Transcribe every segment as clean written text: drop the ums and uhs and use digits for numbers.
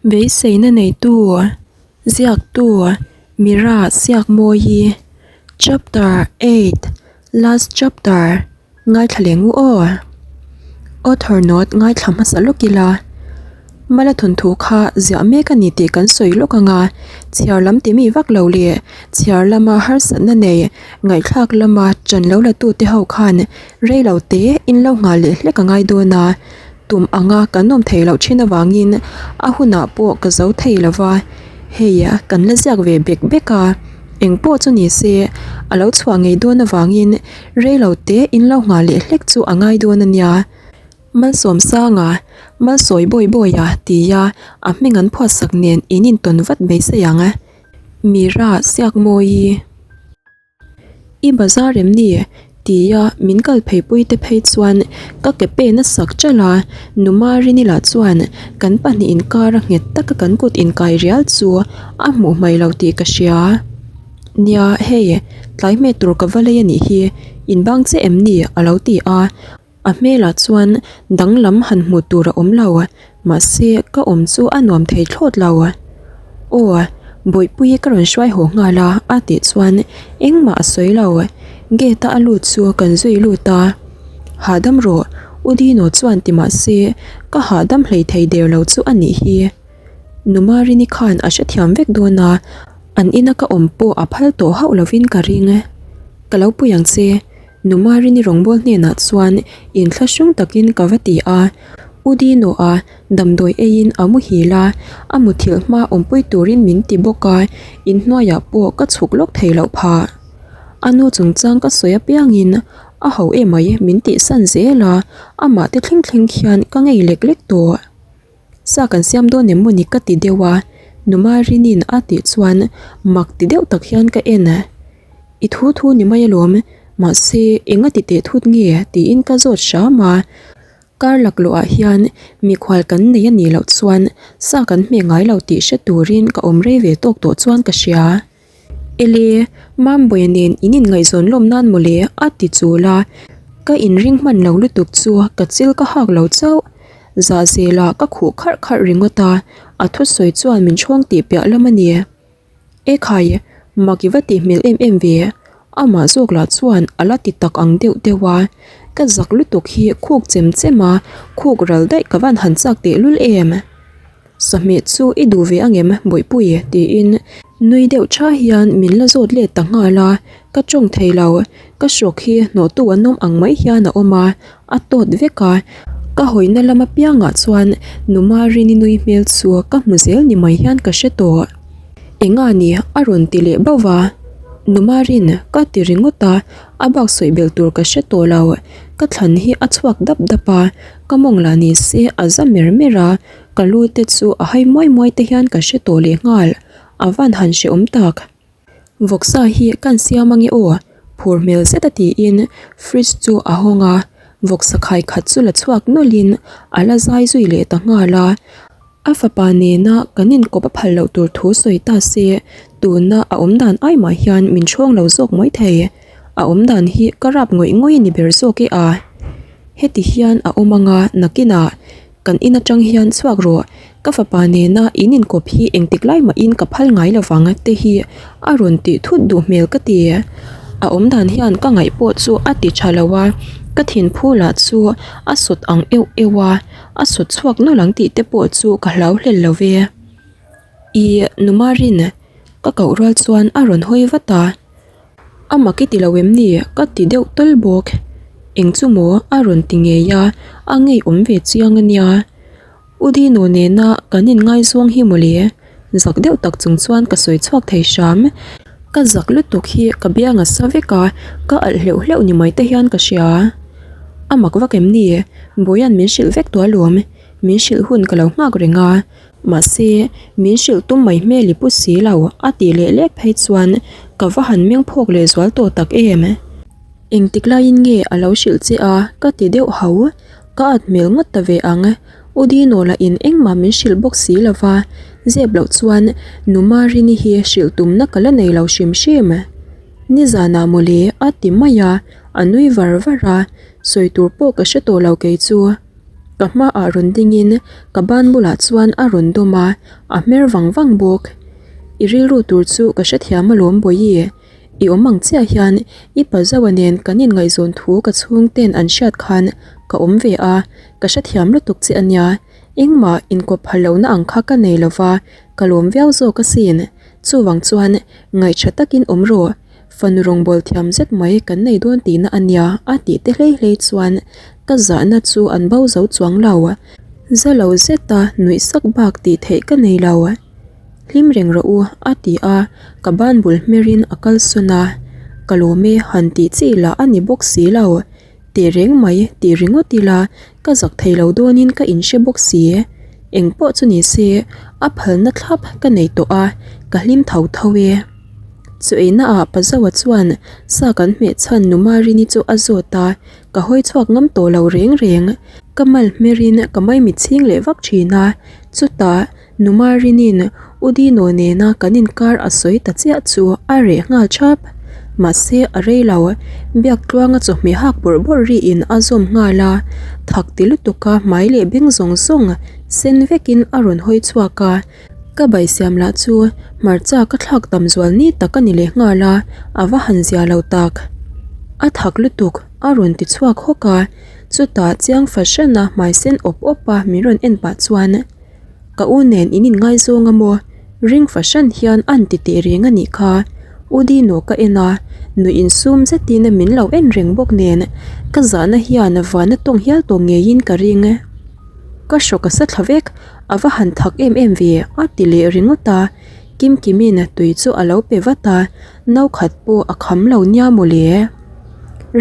Beiseina neitu, ziaktu, Mira Siakmawi, Chapter 8, Last Chapter, Ngaithla leh ngu aw. Author note ngaithla hmasa lawk ila. Mala thawnthu kha ziah mek a ni tih kan sawi lawk ang a, chhiar lam ti mi vak lo leh chhiar lama harsatna nei ngaihthlak lama ṭan lo la tute ho khan rei lo te in lo nghah leh hlek a ngai dawn a. Tum anga kan awm thei loh thin avangin a hunah pawh ka zo thei lo va, hei kan la ziak ve bek bek a, eng pawh chu ni se a lo chhuah ngei dawn avangin rei lo te in lo nghah leh hlek chu a ngai dawn a nia. Malsawmsanga, Malsawi bawi bawi a tia a hming an phuatsak nen in intawn vat mai se ang. Mira Siakmawii. I bazar em ni? tia min kal phei pui te phei chuan ka ke pen a sak ṭalh a, Nu Marini lah chuan kan pahnih inkar a nghet taka kan kut inkai rial chu a hmuh hmaih lo tih ka hria. Nia, hei, tlai hmeh tur ka va lei a nih hi, inbang che em ni? a lo ti a. A hmelah chuan danglam han hmuh tur a awm lo, mahse ka awm chu a nuam thei thlawt lo. Aw, Bawihpuii ka rawn hruai haw nghal a, a tih chuan engmah a sawi lo. Gate a a lut chu kan zui lut a, Hahdam rawh, U Dino chuan ti mahse ka hahdam hlei thei der lo chu a nih hi. Nu Marini khan a hrethiam vek dawn a, an ina ka awm pawh a phal tawh hauh lovin ka ring. Ka lo pui ang che. Nu Marini rawngbâwl hnênah chuan inthlahrung takin ka va ti a, U Dino-a damdawi eiin a muhil a, a muthilh hma awmpui turin min ti bawk a, inhnuaiah pawh ka chhuk lawk thei loh phah. A nu chungchang ka sawi apiangin a ho emai min tihsan zel a, amah te thleng thleng khian ka ngei lek lek tawh. Sa kan siam dawn em mawni ka ti deuh a, Nu Marini'n a tih chuan mak ti deuh tak hian ka en. I thu thu ni mai alawm, mahse enga ti teh thut nge tiin ka zawt hram a. Kar laklawh ah hian mikhual kan nei a nih loh chuan sa kan hmeh ngai lo tih hre turin ka awm rei ve tawk tawh chuan ka hria. Ele, Mambawiah nen in inngaihzawn lawm nan mawle a ti chul a, ka inring hman lo lutuk chu ka chil ka hak lo chauh. Zahzelah ka khuh kharh kharh ringawt a, a thusawi chuan min chhawng tih piah lam a ni. Ekhai, mak i va tih hmel em em ve, amah zawk lah chuan a la ti tak ang deuh deuh a, ka zak lutuk hi khuk chem chem a, khuk ral daih ka van han chak teh lul em. Sahmeh chu i duh ve angem Bawihpui tiin nui deuh tha hian min la zawt let ta nghal a, ka tawng thei lo, ka hrawk hi hnawhtu an awm ang mai hian a awm a, a tawt vek a, ka hawina lam apiangah chuan Nu Marini nui hmel chu ka hmu zel ni mai hian ka hre tawh. Enga ni a rawn ti leh bauh a, Nu Marin ka ti ringawt a, a bak sawi belh tur ka hre tawh lo, ka thlan hi a chhuak dap dap a, ka mawng lah ni se a za mer mer a, ka lu te chu a hai muai muai te hian ka hre tawh leh nghal, a van han hrehawm tak. Vawksa hi kan siam ange aw, phur hmel zet a tiin fridge chu a hawng a, vawksa khai khat chu la chhuak nawlhin a la zai zui leh ta nghal a. A fapa nena kan inkawp a phal loh tur thu sawi ta se, tuna a awm dan ai mah hian min ṭhawng lo zawk mai thei. A awm dan hi ka rap ngawih ngawih a ni ber zawk e a. Heti hian a awm anga nakinah kan in atang hian chhuak rawh, ka fapa nena in inkawp hi engtik lai mahin ka phal ngai lovang te hi a rawn tih thut duh hmel ka ti. A awm dan hian ka ngaih pawh chu a ti tha lo a, ka thinphu lah chu a sawt ang euh euh a. A sawt chhuak nawlh ang tih te pawh chu ka hlau hlel lo ve. I nu Marin, ka koh rual chuan a rawn hawi vat a. A mak i ti lo em ni? Ka ti deuh tawl bawk. Eng chu maw a rawn ti ngei a, a ngeiawm ve chiang a nia. U Dino nena kan inngaizawng hi mawle. Zak deuh tak chung chuan ka sawi chhuak thei hram. Ka zak lutuk hi ka biang a sa vek a, ka alh hleuh hleuh ni mai te hian ka hria. A mak vak em ni? Bawia'n min hrilh vek tawh alawm. Min hrilh hun ka lo nghak reng a. Mahse, min hrilh tum mai hmel i pu si lo, a tih leh lek phei chuan ka va han meng phawk leh zual tawh tak em? Engtik laiin nge a lo hrilh che a? ka ti deuh hau. Ka at hmel ngawt ta ve ang. U Dino lah in engmah min hrilh bawk si lo va, zep loh chuan Nu Marini hi hrilh tumna ka la nei lo hrim hrim. Nizanah mawle a ti mai a, a nui var var a, sawi tur pawh ka hre tawh lo kei chu. Ka hmaah rawn dingin ka ban bulah chuan a rawn dawm a, a hmer vang vang bawk. I rilru tur chu ka hrethiam alawm Bawihi. I awm ang chiah hian i pazaua nen kan inngaihzawn thu ka chhungten an hriat khan ka awm ve a, ka hrethiam lutuk che ania. Engmah inkawp phal lohna ang kha ka nei lova, ka lawm viau zawk asin. Chuvang chuan ngaihṭha takin awm rawh. Fanu rawngbâwl thiam zet mai kan nei dawn tihna a nia a tih te hlei hlei chuan ka zahna chu an bo zo chuang lo. Za lo zeta nuih sak bak tih theih ka nei lo. Hlim reng rawh u a ti a, ka ban bul hmerin a kalsawn a. Ka lawm e han tih chi lah a ni bawk si lo. Teh reng mai tih ringawt ila ka zak thei lo dawnin ka inhre bawk si. Eng pawh chu ni se a phalna thlap ka nei tawh a, ka hlim tho tho e. Chu eina ah Pazawa chuan sa kan hmeh chhan Numarini chu a zawt a, ka hawi chhuak ngam tawh lo reng reng. Ka mal hmerin ka maimit chhing leh vak thin a, chutah Numarinin U Dino nena kan inkar a sawi ta chiah chu a reh nghal thap. Mahse a rei lo, Biaktluanga chawhmeh hak bawrh bawrh riin a zawm nghal a, thak ti lutuka hmai leh beng zawng zawng sen vekin a rawn hawi chhuak a. Ka bai siam lah chu hmarcha ka thlak tam zual ni tak a ni leh nghal a, a va han zia lo tak. A thak lutuk a rawn ti chhuak hawk a, chutah chiang fahran a hmai sen awp awp a min rawn en pah chuan. Ka u nen in inngaizawng a maw? Ring fahran hian an ti teh reng a nih kha. U Dino ka en a, nuih insum zetin min lo en reng bawk nen ka zahna hian vana tawng hial tawh ngeiin ka ring. Ka hrawk a sa thla vek, a va han thak em em ve a ti leh ringawt a. Kimkimin tui chu a lo pe vat a, no khat pawh a kham lo nia mawle.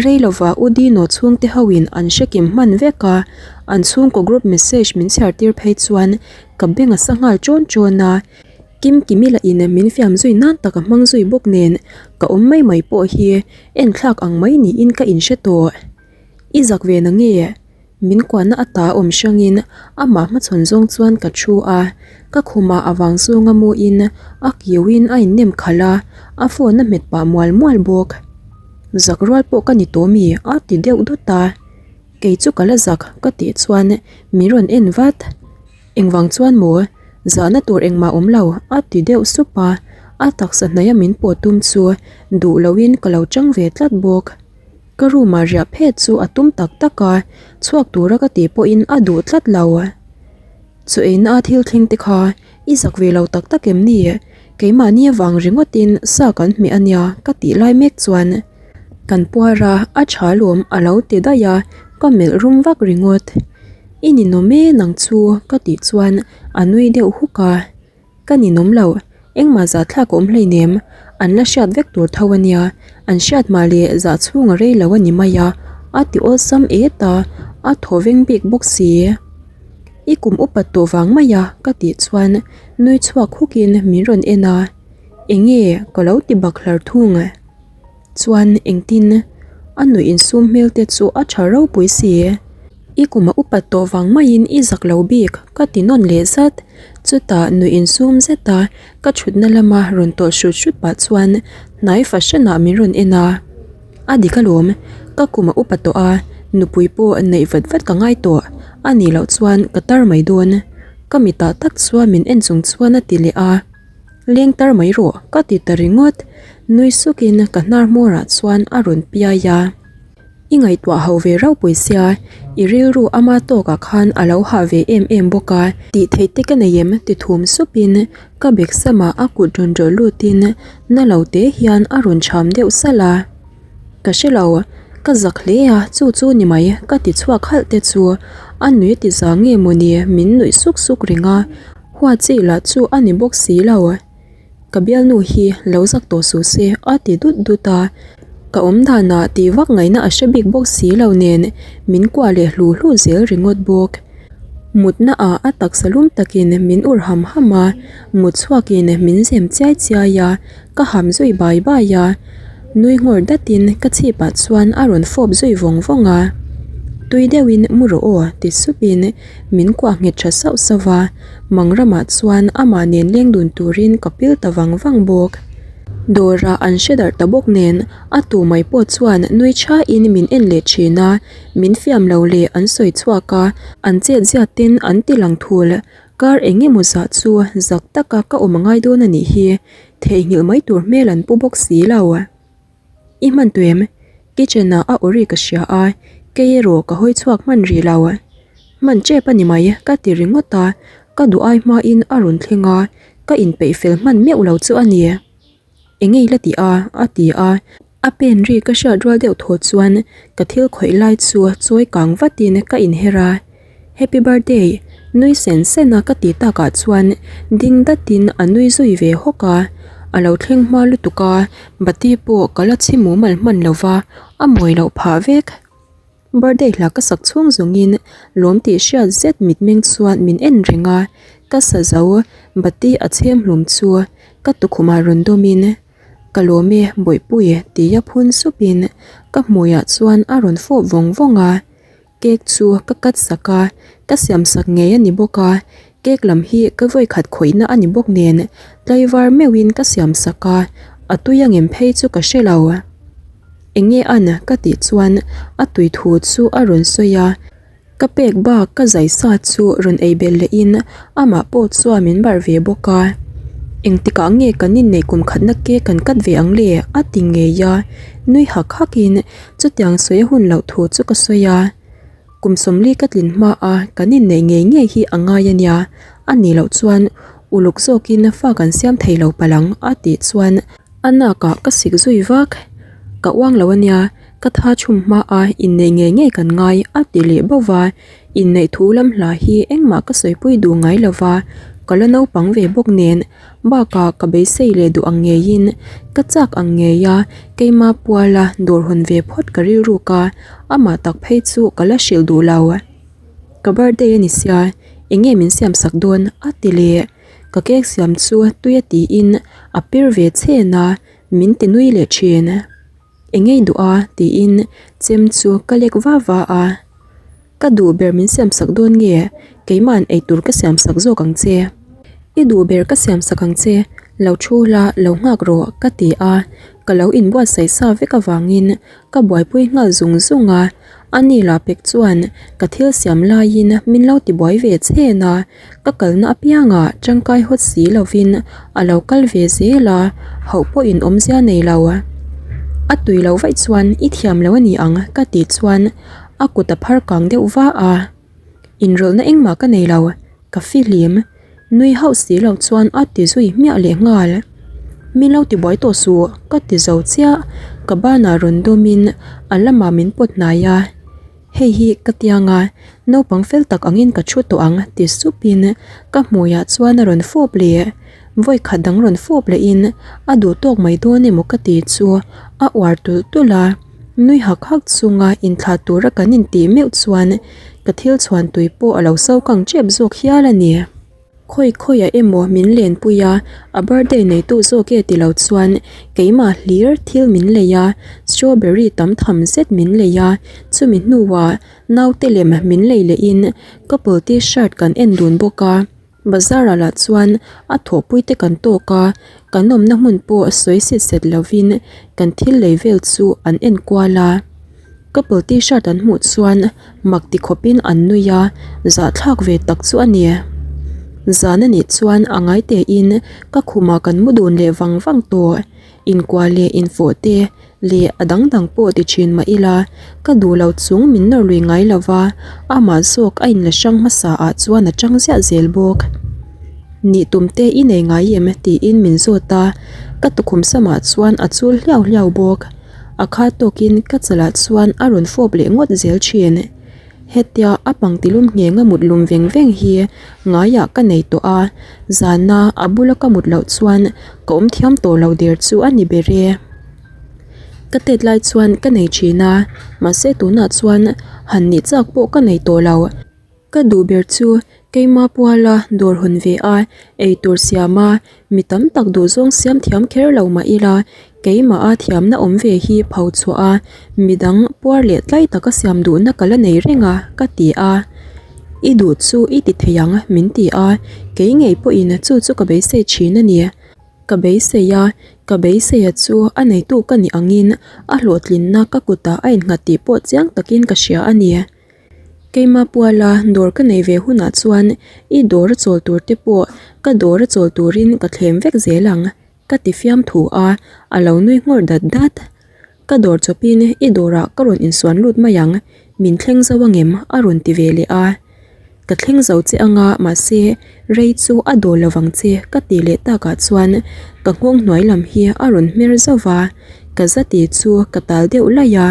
Rei lova U Dino chhungte hoin an hre kim hman vek a, an chhungkaw group message min chhiar tir phei chuan ka beng a sa nghal ṭawn ṭawn a. Kimkimi lah in min fiam zui nan tak a hmang zui bawk nen ka awm mai mai pawh hi enthlak ang mai niin ka inhre tawh. I zak ve na nge? Min kuahna ata awm hrangin amah hmachhawn zawng chuan ka thu a, ka khumah a vang zawnga muin a kiuin a innem khalh a, a phone a hmet pah mual mual bawk. Zak rual pawh ka ni tawh mi? a ti deuh dawt a, kei chu ka la zak ka tih chuan min rawn en vat. Engvang chuan maw? Zahna tur engmah awm lo a ti deuh sup a, a taksa hnaia min pawh tum chu duh loin ka lo chang ve tlat bawk. Ka room ah riah phet chu a tum tak tak a, chhuak tura ka tih pawhin a duh tlat lo. Chu eina a thil thleng te kha i zak ve lo tak tak em ni? Keimahni avang ringawtin sa kan hmeh a nia ka tih lai mek chuan kan puar a, a tha lawm a lo ti daih a, ka melh rum vak ringawt. I ninawm e nang chu ka tih chuan a nui deuh huk a. Ka ninawm lo, engmah zahthlak a awm hleinem, an la hriat vek tur tho a nia, an hriat mah leh zah chhung a rei lo a ni mai a, a ti awlsam et a, a thaw veng bik bawk si. I kum upat tawh vang mai a ka tih chuan nui chhuak hukin min rawn en a, enge ka lo ti bak hlar thung. Chuan engtin? A nuih insum hmel te chu a tha ropui si. I kum a upat tawh vang maiin i zak lo bik ka ti nawn leh zat. Chutah nuih insum zeta ka thutna lama rawn tawlh hrut hrut pah chuan hnai fahranah min rawn en a. A dik alawm, ka kum a upa tawh a, nupui pawh neih vat vat ka ngai tawh. A nih loh chuan ka tar mai dawn. Ka mitah tak chuan min en chung chuan a ti leh a. Leng tar mai rawh ka ti ta ringawt. Nui sukin ka hnar hmawrah chuan a rawn piai a. I ngaihtuah ho ve ropui sia, i rilru ama tawkah khan a lo hah ve em em bawk a. Tih theih te ka nei em ti thum supin ka bag samah a kut rawn rawlh lutin na lo te hian a rawn cham deuh salh a. Ka hre lo, ka zak hle a chu chu ni mai ka ti chhuak halh te chu a nui ti za nge mawni min nuih suk suk reng a. Hua chi lah chu a ni bawk si lo. Ka bialnu hi lo zak tawh suh se a ti dut dut a. Ka awm danah tih vak ngaihna a hre bik bawk si lo nen min kuah leh hlu hlu zel ringawt bawk. Mutna ah a taksa lum takin min ur ham ham a, mut chhuakin min zem chiai chiai a, ka ham zui bai bai a. Nui nghawr datin ka chhipah chuan a rawn fawp zui vawng vawng a. Tui deuhin mu rawh aw ti supin Min kuah nghet tha sauh sauh va, mang ramah chuan amah nen leng dun turin ka pil ta vang vang bawk. Dawrah an hre darh ta bawk nen a tu mai pawh chuan nui thain min en leh thin a, min fiam lo leh an sawi chhuak a, an chet ziat ten an ti lang thul. Kar eng emaw zah chu zak taka ka awm a ngai dawn a nih hi, theihnghilh mai tur hmel an pu bawk si lo. I hman tawh em? Kitchen ah a awri ka hria a, kei erawh ka hawi chhuak hman rih lo. Hman tep a ni mai ka ti ringawt a, ka duh ai hmain a rawn thleng a, ka inpeih fel hman meuh lo chu a ni. Eng ei la tih a? a ti a, a pen ri ka hriat rual deuh thaw chuan ka thil khawih lai chu chawi kang vatin ka inher a. Happy birthday! Nui sen sen a ka ti takah chuan ding datin a nui zui ve hawk a, a lo thleng hma lutuk a, bati pawh ka la chhi mumal hman lo va, a mawi loh phah vek. Birthday hla ka sak chhung zawngin lawm tih hriat zet mitmeng chuan min en reng a, ka sa zo bati a chhem hlum chu ka tukhumah rawn dawmin Ka lawm e Bawihpui tia phun supin ka hmuiah chuan a rawn fawp vawng vawng a. Cake chu ka cut sak a, ka siam sak ngei a ni bawk a, cake lam hi ka vawi khat khawihna a ni bawk nen tlaivar meuhin ka siam sak a, a tui a ngem phei chu ka hre lo. Eng nge an ka tih chuan a tui thu chu a rawn sawi a, ka pek bak ka zai sa chu rawn ei belh leh in amah pawh chuan min barh ve bawk a, engtikah nge kan inneih kum khatna cake kan cut ve ang le a ti ngei a, nui hak hak in Chutiang sawi a hun loh thu chu ka sawi a, kum sawmli ka tlin hma a kan inneih ngei ngei hi a ngai a nia, a nih loh chuan uluk zawkin fa kan siam thei lo palh ang a tih chuan a nakah ka sik zui vak. Ka uang lo a nia, ka tha chhum hma a inneih ngei ngei kan ngai a ti leh bauh va, inneih thu lam hla hi engmah ka sawipui duh ngai lo va, ka la naupang ve bawk nen Bakah ka beisei leh duh ang ngeiin ka chak ang ngei a, keima puala dawr hawn ve phawt ka rilruk a, amah tak phei chu ka la hrilh duh lo. Ka birthday a ni sia, eng nge min siam sak dawn? a ti leh. Ka cake siam chu tui a tiin a pir ve chhen a, min ti nui leh thin. Eng ngei duh a? tiin chem chu ka lek va va a. Ka duh ber min siam sak dawn nge? Keima'n eitur ka siam sak zawk ang che. I duh ber ka siam sak ang che, lo thu la, lo nghak rawh, ka ti a. Ka lo inbuatsaih sa vek avangin ka buaipui nghal zung zung a. A ni lah pek chuan ka thil siam laiin min lo tibuai ve chhen a. Ka kalna apiangah tangkai hawt si lovin a lo kal ve zel a, hauh pawhin awmzia nei lo. A tui loh vaih chuan i thiam lo a ni ang ka tih chuan a kut a phar kang deuh va a, inrawlhna engmah ka nei lo, ka fihlim. Nui hauh si lo chuan a ti zui hmiah leh nghal. Min lo tibuai tawh suh, ka ti zo chiah, ka banah rawn dawmin a lamah min pawt hnai a. Hei hi ka tiang a, naupang fel tak angin ka thu tawh ang ti supin ka hmuiah chuan a rawn fawp leh. Vawi khat dang rawn fawp lehin a duh tawk mai dawn emaw ka ti chu a uar tulh tulh a, nui hak hak chunga inthlah tura kan intih meuh chuan ka thil chhuan tui pawh a lo so kang tep zawk hial a ni. Khawi khawiah emaw min lenpui a, a birthday neitu zawk e ti lo chuan keimah hlir thil min lei a, strawberry tam tham zet min lei a, chumi hnuah naute lem min lei lehin couple t-shirt kan en dun bawk a. Bazar ah lah chuan a thawhpui te kan tawk a, kan awmna hmun pawh sawi sit set lovin kan thil lei vel chu an en kual a. Couple t-shirt an hmuh chuan mak ti khawpin an nui a, zahthlak ve tak chu a ni. Zan a nih chuan a ngai tein ka khumah kan mu dun leh vang vang tawh. Inkuah leh infawh te leh a dang dang pawh ti thin mah ila, ka duh lo chung min nawr lui ngai lo va, amah zawk a inla hrang hmasa ah chuan a tang ziah zel bawk. Nih tum te i nei ngai em? tiin min zawt a, ka tukhum samah chuan a chul hliau hliau bawk. A kha tawkin ka chalah chuan a rawn fawp leh ngawt zel thin. Hetia a pangtilum nghenga mut lum veng veng hi ngaiah ka nei tawh a, zana a bula ka mut loh chuan ka awm thiam tawh lo der chu a ni ber e. Ka tet lai chuan ka nei thin a, mahse tunah chuan han nih chak pawh ka nei tawh lo. Ka duh ber chu keima puala dawr hawn ve a, eitur siam a, mi tam tak duhzawng siam thiam kher lo mah ila, keimaha thiamna awm ve hi pho chhuah a, midang puar leh tlai taka siam duhna ka la nei reng a, ka ti a. I duh chu i ti thei ang, min ti a, kei ngei pawhin chu chu ka beisei thin a ni. Ka beisei a, Ka beiseia chu a neitu ka nih angin a hlawhtlinna ka kutah a innghat tih pawh chiang takin ka hria a ni. Keima puala dawr ka nei ve hunah chuan i dawr a chawl tur te pawh ka dawr a chawl turin ka thlem vek zel ang, ka ti fiam thu a, a lo nui nghawr dat dat. Ka dawr chawpin i dawrah ka rawn insuan lut mai ang, min thleng zo angem? a rawn ti ve leh a. Ka thleng zo che anga mahse rei chu a dawl lo vang che ka ti leh takah chuan ka nghawng hnuai lam hi a rawn hmer zauh va, ka zati chu ka tal deuh laih a.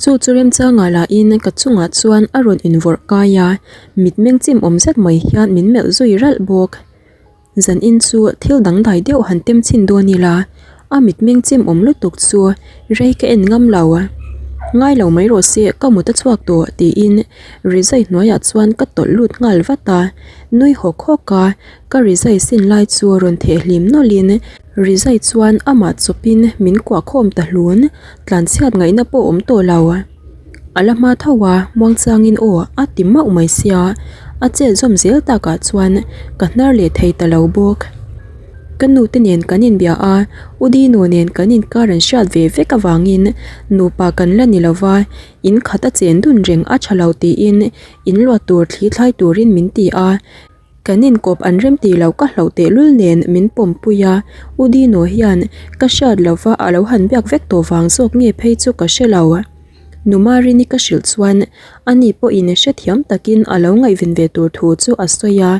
Chu chu remchangah lahin ka chungah chuan a rawn invawrh kai a, mitmeng chim awm zet mai hian min melh zui ralh bawk. Zanin chu thil dangdai deuh han tem chhin dawn ila, a mitmeng chim awm lutuk chu rei ka en ngam lo. Ngai lo mai rawh se ka mut a chhuak tawh tiin rizai hnuaiah chuan ka tawlh lut nghal vat a, nui hawk hawk a ka rizai sin lai chu rawn theh hlim nawlhin rizai chuan amah chawpin min kuah khawm ta hlun, tlanchhiat ngaihna pawh awm tawh lo. A la hma tho a, muangchangin aw a ti mauh mai sia, a chet zawm zel takah chuan ka hnar leh thei ta lo bawk. Ka nu te nen kan inbia a, U Dino nen kan inkar an hriat ve vek avangin nupa kan la ni lova, in khat a chen dun reng a tha lo tiin in luat tur thli thlai turin min ti a. Kan inkawp an rem tih loh ka hlauh tehlul nen min pawmpui a, U Dino hian ka hriat lova a lo han biak vek tawh vang zawk nge phei chu ka hre lo. Nu Marini ka hrilh chuan ani pawhin hrethiam takin a lo ngaihven ve tur thu chu a sawi a,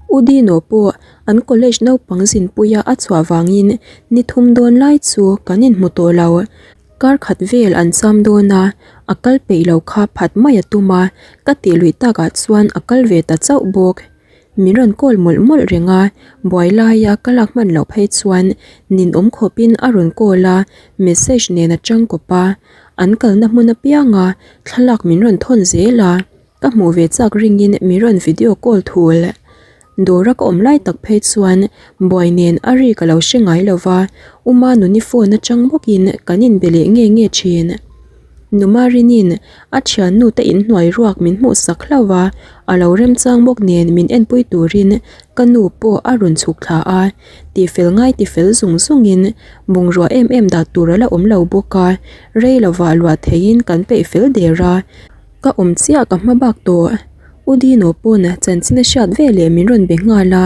U Dino pawh an college naupang zinpuia a chhuah vangin ni thum dawn lai chu kan inhmu tawh lo. Kar khat vel an cham dawn a, a kal peih lo kha phat mai a tum a, ka tih luih takah chuan a kal ve ta chauh bawk. Min rawn call mawlh mawlh reng a, buai laia ka lak hman loh phei chuan ninawm khawpin a rawn call a, message nen a chang kawp a, an kalna hmun apianga thlalak min rawn thawn zel a, ka hmuh ve chak ringin min rawn video call thul. Dawra ka awm lai tak phei chuan buai nen a ri ka lo hre ngai lo va, U Manuni phone atang bawkin kan inbe leh nge nge thin. Nu Marinin a thiannu te inhnuai ruak min hmuh sak hlauh a, a lo remchang bawk nen min enpui turin ka nu pawh a rawn chhuk thla a, tifel ngai tifel zung zungin bungrua em em dah tur a la awm lo bawk a, rei lovah luah theiin kan peih fel der a, ka awm chiah ka hma bak tawh. U Dino pawn chanchin a hriat ve leh min rawn be nghal a,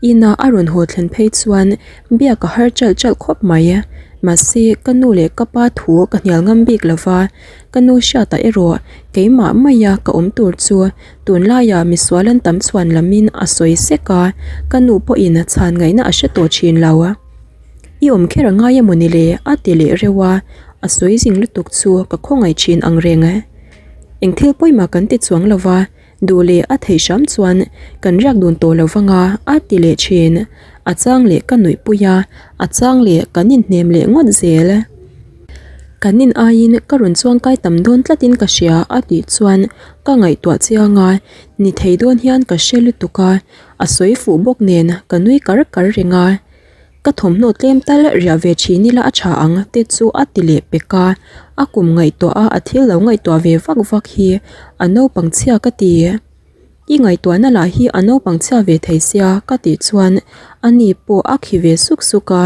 ina a rawn haw thlen phei chuan biak a har chalh chalh khawp mai. Mahse, ka nu leh ka pa thu ka hnial ngam bik lo va, ka nu hriatah erawh keimah maia ka awm tur chu tunlaiah misual an tam chhuan lamin a sawi sek a, ka nu pawhin chhan ngaihna a hre tawh thin lo. I awm kher a ngai emaw ni le? a ti leh reuh a, a sawi zing lutuk chu ka khawngaih thin ang reng. Eng thil pawimah kan ti chuang lo va, duh leh a theih hram chuan kan riak dun tawh lo vang a, a ti leh thin. A chang leh ka nuih pui a, a chang leh kan inhnem leh ngawt zel. Kan in aiin ka rawn chuang kai tam dawn tlatin ka hria a tih chuan ka ngaihtuah chiang a, ni thei dawn hian ka hre lutuk a, a sawi fuh bawk nen ka nui kar kar reng a. Ka thawmhnaw tlem tal riah ve thin ila a tha ang te chu a ti leh pek a, a kum ngaihtuah a a thil lo ngaihtuah ve vak vak hi a naupang chhia ka ti. I ngaihtuahna lah hi a naupang chhia ve thei sia ka tih chuan a ni pawh a khi ve suk suk a,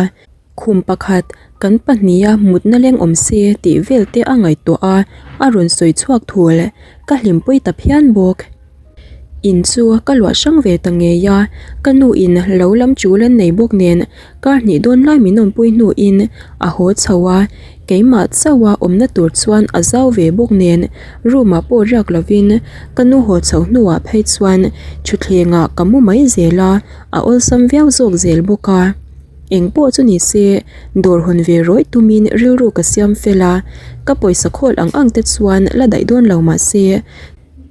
khum pakhat kan pahniha mutna leng awm se tih vel te a ngaihtuah a, a rawn sawi chhuak thul, ka hlimpui ta phian bawk. In chu ka luah hrang ve ta ngei a, ka nu in lo lam tul an nei bawk nen kar hnih dawn lai min awmpui hnuin a haw chho a, keimah chauh a awmna tur chuan a zau ve bawk nen room ah pawh riak lovin ka nu haw chho hnuah phei chuan thutthleng ah ka mu mai zel a, a awlsam viau zawk zel bawk a. Eng pawh chu ni se dawr hawn ve rawih tumin rilru ka siam fel a, ka pawisa khawl ang ang te chuan la daih dawn lo mahse,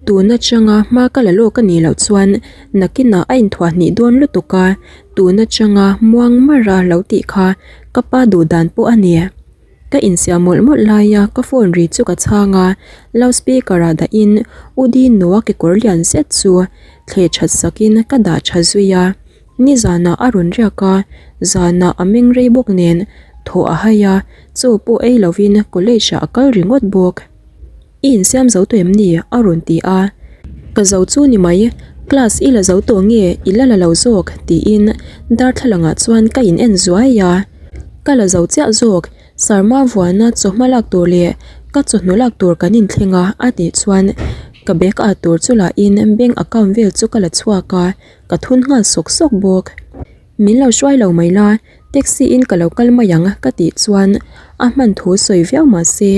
Tun atanga hma ka la lawk a nih loh chuan nakinah a inthuah hnih dawn lutuk a, tun atanga muang mara lo tih kha ka pa duh dan pawh a ni. Ka insiam mawlh mawlh laia ka phone ri chu ka chhang a, loudspeaker ah dahin U Dino-a kekawr lian zet chu thleh that sakin ka dah tha zui a. Nizanah a rawn riak a, zanah a meng rei bawk nen thaw a hai a, chaw pawh ei lovin college ah a kal ringawt bawk. I insiam zo tawh em ni? a rawn ti a. Ka zo chu ni mai, class i la zo tawh nge i la la lo zawk? tiin darthlalangah chuan ka in en zuai a. Ka la zo chiah zawk, Sarma vuana chawhma lak tur leh ka chawhnu lak tur kan inthleng a a tih chuan ka bag ah tur chu lah in bank account vel chu ka la chhuak a, ka thun nghal sawk sawk bawk. Min lo hruai lo mai la, taxi in ka lo kal mai ang ka tih chuan a hman thu sawi viau mah se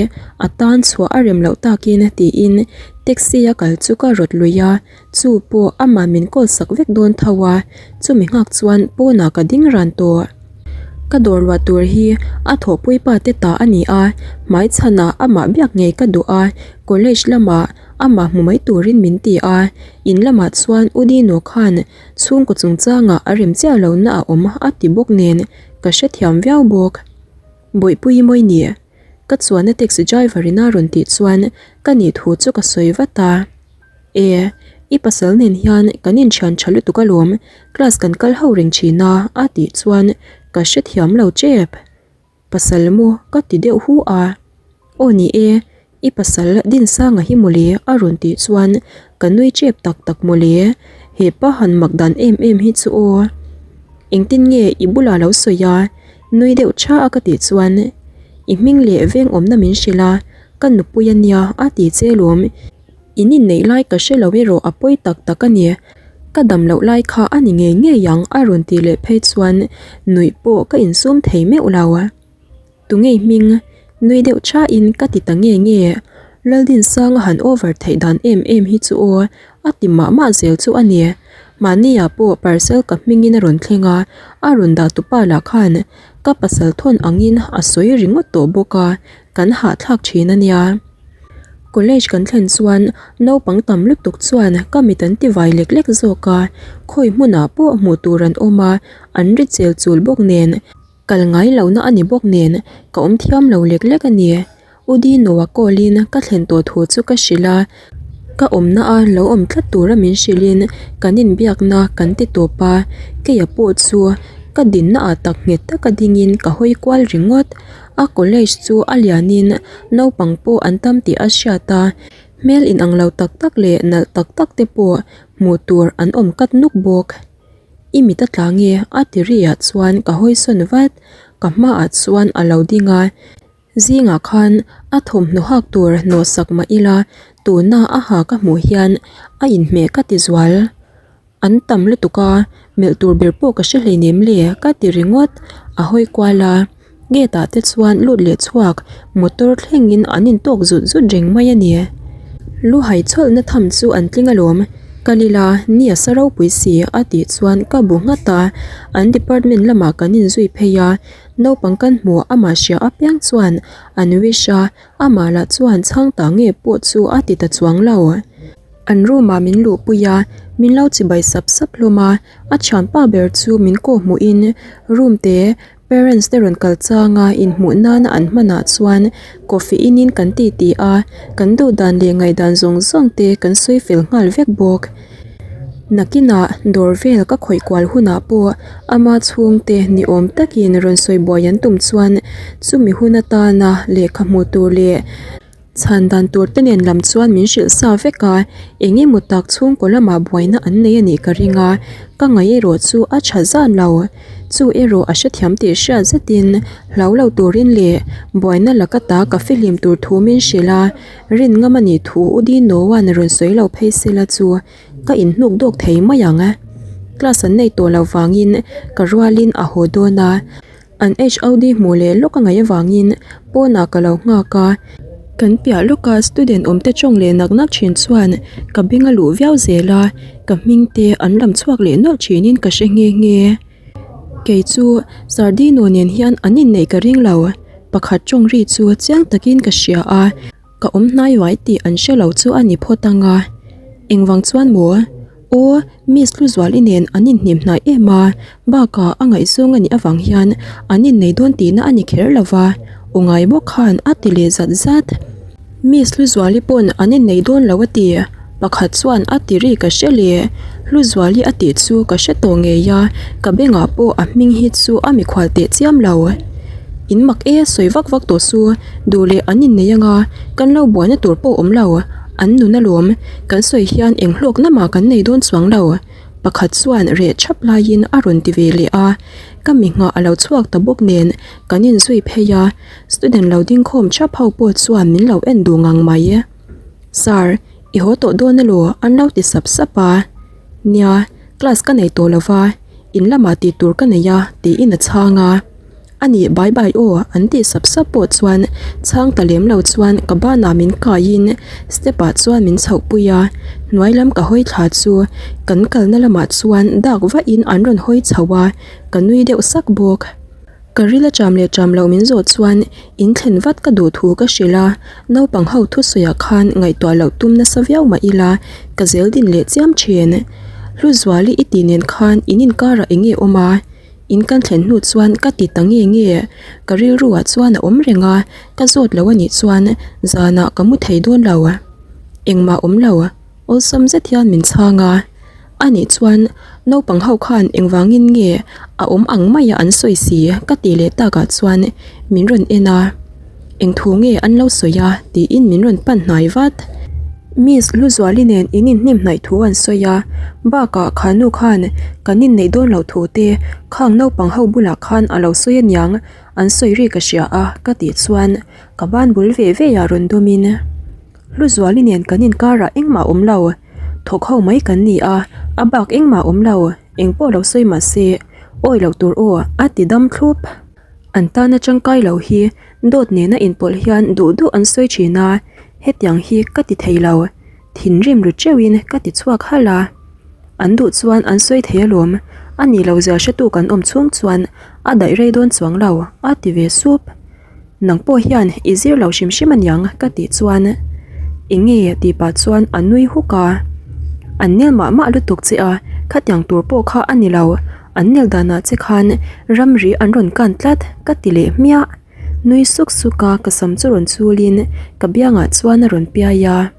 a tan chhuah a rem loh takin tiin taxi a kal chu ka rawt lui a, chu pawh amah min call sak vek dawn tho a, chumi nghak chuan pawnah ka ding ran tawh. Ka dawr luah tur hi a thawhpui pa te ta a ni a, hmaichhanah amah biak ngei ka duh a, college lamah amah hmu mai turin min ti a, in lamah chuan U Dino khan Chhungkaw chungchangah a rem chiah lo na a awm a ti bawk nen ka hrethiam viau bawk. Bawihpui mawi ni? Ka chuanna taxi driver in a rawn tih chuan ka nih thu chu ka sawi vat a. E, i pasal nen hian kan inthian tha lutuk alawm, class kan kal ho reng thin a a tih chuan ka hrethiam lo tep. Pasal maw ka ti deuh hu a. Aw ni e, i pasal Dinsanga hi mawle a rawn tih chuan ka nui chep tak tak mawle, he pa han mak dan em em hi chu aw. Engtin nge i bulah lo sawi a, nui deuh tha a ka tih chuan i hming leh veng awmna min hrilh a, ka nupui a nia a ti che lawm. In inneih lai ka hre lo erawh a pawi tak tak a ni. Ka dam loh lai kha a ni ngei ngei ang a rawn tih leh phei chuan nuih pawh ka insum thei meuh lo. Tungei hming nui deuh thain ka ti ta nge nge. Laldinsanga han over theih dan em em hi chu aw a ti mah mah zel chu a ni. Mahniah pawh parcel ka hmingin a rawn thleng a, a rawn dah tupa lah khan ka pasal thawn angin a sawi ringawt tawh bawk a, kan hahthlak thin a nia. College kan thlen chuan naupang tam lutuk chuan ka mit an ti vai lek lek zawk a, khawi hmunah pawh hmuh tur an awm a, an ri chel chul bawk nen, kal ngai lohna a ni bawk nen ka awm thiam lo lek lek a ni. U Dino-a call in ka thlen tawh thu chu ka hrilh a, ka awmna a lo awm tlat tura min hrilhin kan inbiakna kan ti tawp a, keia pawh chu ka dinna ah tak nghet taka dingin ka hawi kual ringawt. A college chu a lianin naupang pawh an tam tih a hriat a, hmel inang lo tak tak leh nalh tak tak te pawh hmuh tur an awm kat nuk bawk. I mit a tla nge? a ti ri ah chuan ka hawi sawn vat, ka hmaah chuan a lo ding a, zingah khan a thawmhnaw hak tur hnawh sak mah ila tuna a ha ka hmuh hian a inhmeh ka ti zual. An tam lutuk a, melh tur ber pawh ka hre hleinem le ka ti ringawt, a hawi kual a, gate ah te chuan lut leh chhuak motor thlengin an intawk zut zut reng mai a ni. Lu hai chawlhna tham chu an tling alawm, kal ila ni a sa ropui si a tih chuan ka bu nghat a, an department lamah kan inzui phei a, naupang kan hmuh amah hria apiang chuan an wish a, amah lah chuan chhang ta nge pawh chu a ti ta chuang lo. An room ah min luhpui a, min lo chibai sap sap hlawm a, a thianpa ber chu min kawh hmuhin room te parents te rawn kal chang a inhmuh nana an hmanah chuan coffee in in kan titi a, kan duh dan leh ngaihdan zawng zawng te kan sawi fel nghal vek bawk. Nakinah dawr vel ka khawih kual hunah pawh ama chhungte ni awm takin rawn sawi buai an tum chuan chumi hun atana lehkha hmuh tur leh Chhan dan tur te nen lam chuan min hrilh sa vek a, eng emaw tak chhungkaw lamah buaina an nei a nih ka ring a, ka ngaih erawh chu a tha zan lo. Chu erawh a hrethiam tih hriat zetin hlau lo turin leh buaina laka ta ka fihlim tur thu min hrilh a, rin ngam a nih thu U Dinoa'n rawn sawi lo phei sela chu ka inhnuk dawk thei mai ang. Class an nei tawh lo vangin ka rualin a haw dawn a. An HOD hmuh leh lawk a ngaih avangin pawnah ka lo nghak a, kan piah lawka student awm te tawng leh nak nak thin chuan ka beng a luh viau zel a, ka hming te an lam chhuak leh nawlh thinin ka hre nghe nghe. Kei chu Sardino nen hian an inneih ka ring lo, pakhat tawng ri chu chiang takin ka hria a. Ka awm hnai uai tih an hre lo chu a ni phawt ang a, engvang chuan maw? Aw, Miss Hluzuali nen an inhnim hnai em a, bakah a ngaihzawng a nih avang hian an innei dawn tihna a ni kher lo va, aw ngai bawk khan a ti leh zat zat. Miss Hluzuali pawn an innei dawn lo a ti, pakhat chuan a ti ri ka hre leh. Hluzuali a tih chu ka hre tawh ngei a, ka bengah pawh a hming hi chu a mikhual teh chiam lo. In mak e, sawi vak vak tawh su, duh leh an innei anga kan lo buaina tur pawh awm lo, an nun alawm, kan sawi hian eng hlawkna mah kan nei dawn chuang lo. Pakhat chuan reh thap laiin a rawn ti ve leh a, ka mi nghah a lo chhuak ta bawk nen kan inzui phei a, student lo ding khawm thap ho pawh chuan min lo en duh ngang mai. Sir, i haw tawh dawn elaw? an lo ti sap sap a. Nia, class ka nei tawh lo va, in lamah tih tur ka nei a tiin a chhang a. A nih bai bai aw an tih sap sap pawh chuan chhang ta lem lo chuan ka banah min kaiin step ah chuan min chhoh pui a, hnuai lam ka hawi thla chu kan kalna lamah chuan dak vahin an rawn hawi chho a, ka nui deuh sak bawk. Ka ril a cham leh cham loh min zawh chuan in thlen vat ka duh thu ka hrilh a, naupang ho thusawiah khan ngaihtuah loh tum nasa viau mah ila ka zel din leh chiam thin. Hluzuali i tih nen khan in inkarah eng nge awm a? In kan thlen hnu chuan ka ti ta nge nge, ka rilru ah chuan a awm reng a, ka zawt lo anih chuan zanah ka mu thei dawn lo. Engmah awm lo, awlsam zet hian min chhang a. Anih chuan naupang ho khan engvangin nge a awm ang maia an sawi si ka tih leh takah chuan min rawn en a. Eng thu nge an lo sawi a tiin min rawn pan hnai vat. Miss Hluzuali nen in inhnim hnaih thu an sawi a, bakah kha nu khan kan inneih dawn loh thu te khang naupang ho bulah khan a lo sawi aniang an sawi ri ka hria a ka tih chuan ka ban bul ve ve ah rawn dawmin Hluzuali nen kan inkarah engmah awm lo, thawk ho mai kan ni a, a bak engmah awm lo, engpawh lo sawi mah se awi loh tur aw a ti dam thlup. An tana tangkai lo hi dawt nena inpawlh hian duh duh an sawi thin a, hetiang hi ka ti thei lo, thinrim ru teuhin ka ti chhuak halh a. An duh chuan an sawi thei alawm, a ni lo zia hretu kan awm chhung chuan a daih rei dawn chuang lo, a ti ve sup. Nang pawh hian i zir lo hrim hrim aniang ka tih chuan eng nge tih pah chuan a nui huk a, an nel mah mah lutuk che a, khatiang tur pawh kha a ni lo. An nel danah che khan ramri an rawn kan tlat ka ti leh hmiah. Nui suk suk a ka sam chu rawn chulin ka biangah chuan a rawn piai a.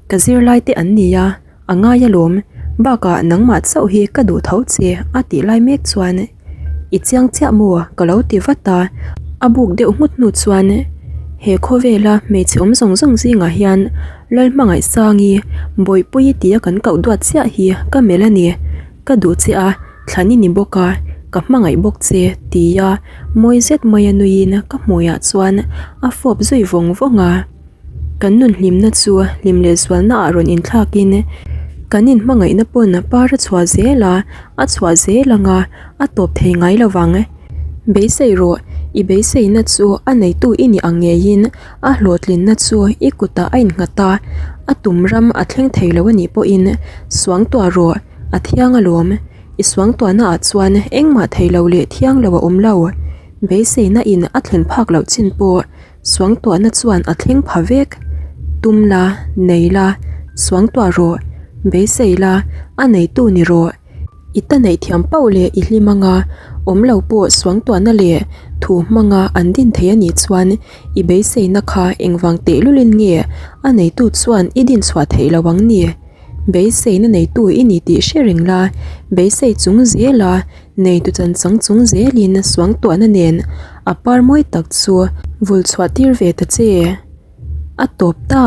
Ka zirlai te an ni a, a ngai alawm. Bakah nangmah chauh hi ka duh tho che a tih lai mek chuan i chiang chiah maw ka lo ti vat a. A buk deuh nghut hnu chuan he khawvela hmeichhe awm zawng zawng zingah hian Lalhmangaihsangi Bawihpuii tia kan koh duat chiah hi ka melh a ni. Ka duh che a, thlan i ni bawk a, ka hmangaih bawk che, tia mawi zet maia nuiin ka hmuiah chuan a fawp zui vawng vawng a. Kan nun hlimna chu hlim leh zualnaah rawn inthlakin kan inhmangaihna pawn par a chhuah zel a, a chhuah zel ang a, a tawp thei ngai lo vang. Beisei rawh, i beiseina chu a neitu i nih ang ngeiin a hlawhtlinna chu i kutah a innghat a, a tum ram a thleng thei lo a nih pawhin suangtuah rawh. A thiang alawm, i suangtuahna ah chuan engmah thei lo leh thiang lo a awm lo. Beiseina in a thlen phak loh chin pawh suangtuahna chuan a thleng pha vek. Tum la, nei la, suangtuah rawh, beisei la, a neitu ni rawh. I ta neih thiam pauh leh i hlim anga awm lo pawh suangtuahna leh thu hmanga an din thei a nih chuan i beiseina kha engvang tehlulin nge a neitu chuan i din chhuah theih lo ang ni? Beiseina neitu i ni tih hre reng la, beisei chung zela neitu chan chang chung zelin suangtuahna nen a par mawi tak chu vul chhuah tir ve ta che. A tawp ta.